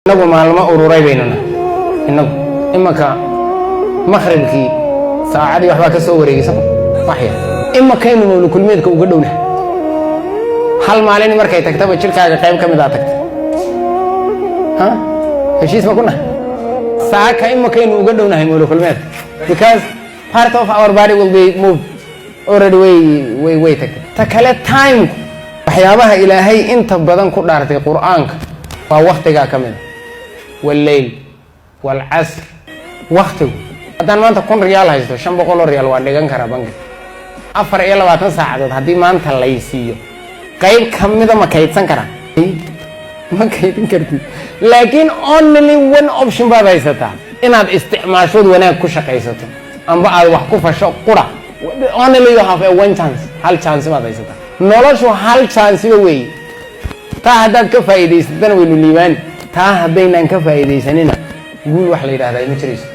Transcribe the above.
Inagu maalmo ururay baynu nahay. Inagu imanka maqribkii saacadii waxbaa ka soo wareegaysa, wax yar imakaynu mawlukulmeedka uga dhownahay. Hal maalin markay tagtaba jidhkaaga qayb ka mid aa tagta. Ha, heshiis ma ku nahay? Saaka imakaynu uga dhownahay mawlukulmeedka because part of our body will be moved already. Way tagtay. Ta kale, timeku, waxyaabaha Ilaahay inta badan ku dhaartay Qur'aanka waa waktigaa ka mid a: walleyl waalcasr. Waktigu, haddaan maanta 1000 riyaal haysto, 500 oo riyaal waan dhigan karaa bangi. 24 saacadood haddii maanta lay siiyo, qayb ka mida ma kaydsan karaa? Ma kaydin kartid, laakiin only one option baad haysataa: inaad isticmaashood wanaag ku shaqaysato amba aad wax ku fasho qura. Only you have a one chance. Hal chance baad haysataa. Noloshu hal chanceba weeye. Taa haddaad ka faa'iidaysatana, waynu liibaani. Taa haddaynaan ka faa'iidaysanina, guul wax la yidhahdaa ma jirayso.